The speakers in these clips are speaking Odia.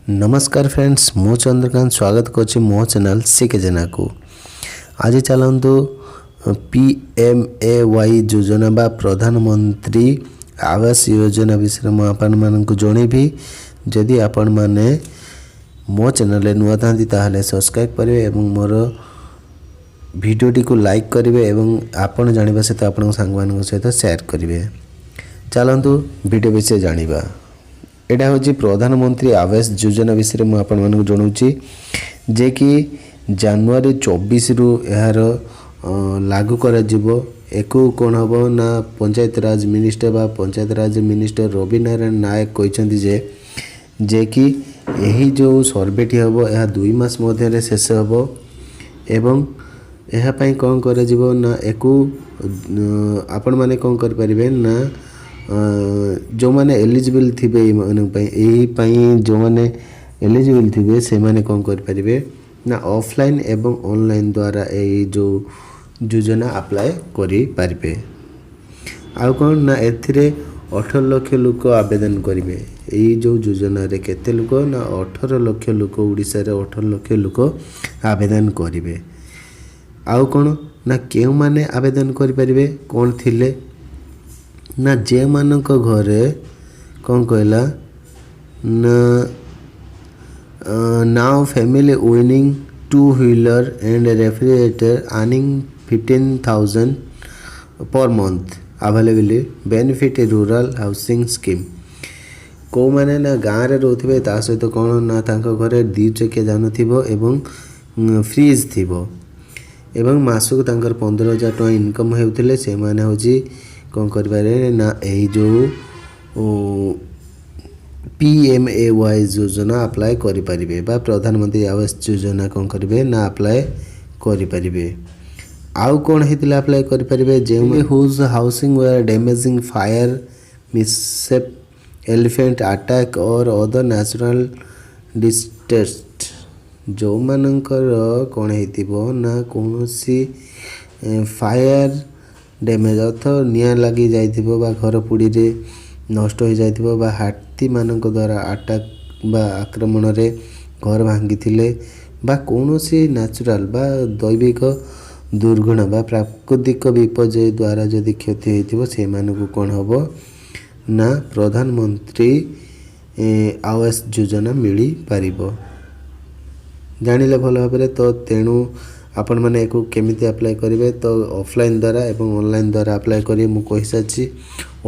ନମସ୍କାର ଫ୍ରେଣ୍ଡସ୍, ମୁଁ ଚନ୍ଦ୍ରକାନ୍ତ ସ୍ୱାଗତ କରୁଛି ମୋ ଚ୍ୟାନେଲ୍ ସିକେ ଜେନାକୁ। ଆଜି ଚାଲନ୍ତୁ ପିଏମ୍ଏୱାଇ ଯୋଜନା ବା ପ୍ରଧାନମନ୍ତ୍ରୀ ଆବାସ ଯୋଜନା ବିଷୟରେ ମୁଁ ଆପଣମାନଙ୍କୁ ଜଣେଇବି। ଯଦି ଆପଣମାନେ ମୋ ଚ୍ୟାନେଲରେ ନୂଆ ଥାନ୍ତି, ତାହେଲେ ସବସ୍କ୍ରାଇବ୍ କରିବେ ଏବଂ ମୋର ଭିଡ଼ିଓଟିକୁ ଲାଇକ୍ କରିବେ ଏବଂ ଆପଣ ଜାଣିବା ସହିତ ଆପଣଙ୍କ ସାଙ୍ଗମାନଙ୍କ ସହିତ ସେୟାର କରିବେ। ଚାଲନ୍ତୁ ଭିଡ଼ିଓ ବିଷୟରେ ଜାଣିବା। ଏଇଟା ହେଉଛି ପ୍ରଧାନମନ୍ତ୍ରୀ ଆବାସ ଯୋଜନା ବିଷୟରେ ମୁଁ ଆପଣମାନଙ୍କୁ ଜଣାଉଛି ଯେ କି ଜାନୁଆରୀ 24ରୁ ଏହାର ଲାଗୁ କରାଯିବ। ଏକୁ କ'ଣ ହେବ ନା ପଞ୍ଚାୟତରାଜ ମିନିଷ୍ଟର ବା ପଞ୍ଚାୟତରାଜ ମିନିଷ୍ଟର ରବି ନାରାୟଣ ନାୟକ କହିଛନ୍ତି ଯେ କି ଏହି ଯେଉଁ ସର୍ଭେଟି ହେବ, ଏହା 2 ମାସ ମଧ୍ୟରେ ଶେଷ ହେବ। ଏବଂ ଏହା ପାଇଁ କ'ଣ କରାଯିବ ନା ଏକୁ ଆପଣମାନେ କ'ଣ କରିପାରିବେ ନା ଯେଉଁମାନେ ଏଲିଜିବଲ୍ ଥିବେ, ଏଇମାନଙ୍କ ପାଇଁ, ଏହି ପାଇଁ ଯେଉଁମାନେ ଏଲିଜିବଲ୍ ଥିବେ, ସେମାନେ କ'ଣ କରିପାରିବେ ନା ଅଫଲାଇନ୍ ଏବଂ ଅନଲାଇନ୍ ଦ୍ୱାରା ଏଇ ଯେଉଁ ଯୋଜନା ଆପ୍ଲାଏ କରିପାରିବେ। ଆଉ କ'ଣ ନା ଏଥିରେ 18 ଲକ୍ଷ ଲୋକ ଆବେଦନ କରିବେ। ଏଇ ଯେଉଁ ଯୋଜନାରେ କେତେ ଲୋକ ନା 18 ଲକ୍ଷ ଲୋକ, ଓଡ଼ିଶାରେ 18 ଲକ୍ଷ ଲୋକ ଆବେଦନ କରିବେ। ଆଉ କ'ଣ ନା କେଉଁମାନେ ଆବେଦନ କରିପାରିବେ, କ'ଣ ଥିଲେ ନା ଯେଉଁମାନଙ୍କ ଘରେ କ'ଣ କହିଲା ନା now family owning two wheeler and refrigerator, earning 15,000 per month, available benefit rural housing scheme। କେଉଁମାନେ ନା ଗାଁରେ ରହୁଥିବେ, ତା ସହିତ କ'ଣ ନା ତାଙ୍କ ଘରେ ଦୁଇ ଚକିଆ ଯାନ ଥିବ ଏବଂ ଫ୍ରିଜ୍ ଥିବ ଏବଂ ମାସକୁ ତାଙ୍କର 15,000 ଟଙ୍କା ଇନକମ୍ ହେଉଥିଲେ, ସେମାନେ ହେଉଛି କ'ଣ କରିପାରିବେ ନା ଏଇ ଯେଉଁ ପିଏମ୍ଏୱାଇ ଯୋଜନା ଆପ୍ଲାଏ କରିପାରିବେ ବା ପ୍ରଧାନମନ୍ତ୍ରୀ ଆବାସ ଯୋଜନା କ'ଣ କରିବେ ନା ଆପ୍ଲାଏ କରିପାରିବେ। ଆଉ କ'ଣ ହେଇଥିଲେ ଆପ୍ଲାଏ କରିପାରିବେ? ଯେଉଁ whose housing were damaging fire, mishap, elephant attack or other natural disaster। ଯେଉଁମାନଙ୍କର କ'ଣ ହେଇଥିବ ନା କୌଣସି ଫାୟାର ଡ୍ୟାମେଜ୍ ଅର୍ଥ ନିଆଁ ଲାଗି ଯାଇଥିବ ବା ଘର ପୋଡ଼ିରେ ନଷ୍ଟ ହୋଇଯାଇଥିବ ବା ହାତୀମାନଙ୍କ ଦ୍ୱାରା ଆଟାକ୍ ବା ଆକ୍ରମଣରେ ଘର ଭାଙ୍ଗିଥିଲେ ବା କୌଣସି ନ୍ୟାଚୁରାଲ୍ ବା ଦୈବିକ ଦୁର୍ଘଟଣା ବା ପ୍ରାକୃତିକ ବିପର୍ଯ୍ୟୟ ଦ୍ୱାରା ଯଦି କ୍ଷତି ହୋଇଥିବ, ସେମାନଙ୍କୁ କ'ଣ ହେବ ନା ପ୍ରଧାନମନ୍ତ୍ରୀ ଆବାସ ଯୋଜନା ମିଳିପାରିବ। ଜାଣିଲେ ଭଲ ଭାବରେ ତ। ତେଣୁ ଆପଣମାନେ ଏହାକୁ କେମିତି ଆପ୍ଲାଏ କରିବେ? ତ ଅଫଲାଇନ୍ ଦ୍ୱାରା ଏବଂ ଅନଲାଇନ୍ ଦ୍ୱାରା ଆପ୍ଲାଏ କରିବେ, ମୁଁ କହିସାରିଛି।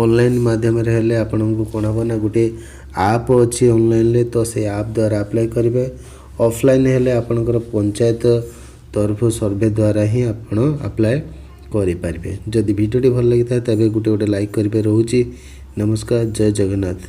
ଅନଲାଇନ୍ ମାଧ୍ୟମରେ ହେଲେ ଆପଣଙ୍କୁ କ'ଣ ହେବ ନା ଗୋଟିଏ ଆପ୍ ଅଛି ଅନଲାଇନ୍ରେ, ତ ସେ ଆପ୍ ଦ୍ୱାରା ଆପ୍ଲାଏ କରିବେ। ଅଫଲାଇନ୍ ହେଲେ ଆପଣଙ୍କର ପଞ୍ଚାୟତ ତରଫରୁ ସର୍ଭେ ଦ୍ୱାରା ହିଁ ଆପଣ ଆପ୍ଲାଏ କରିପାରିବେ। ଯଦି ଭିଡ଼ିଓଟି ଭଲ ଲାଗିଥାଏ, ତେବେ ଗୋଟେ ଗୋଟେ ଲାଇକ୍ କରିବେ। ରହୁଛି, ନମସ୍କାର, ଜୟ ଜଗନ୍ନାଥ।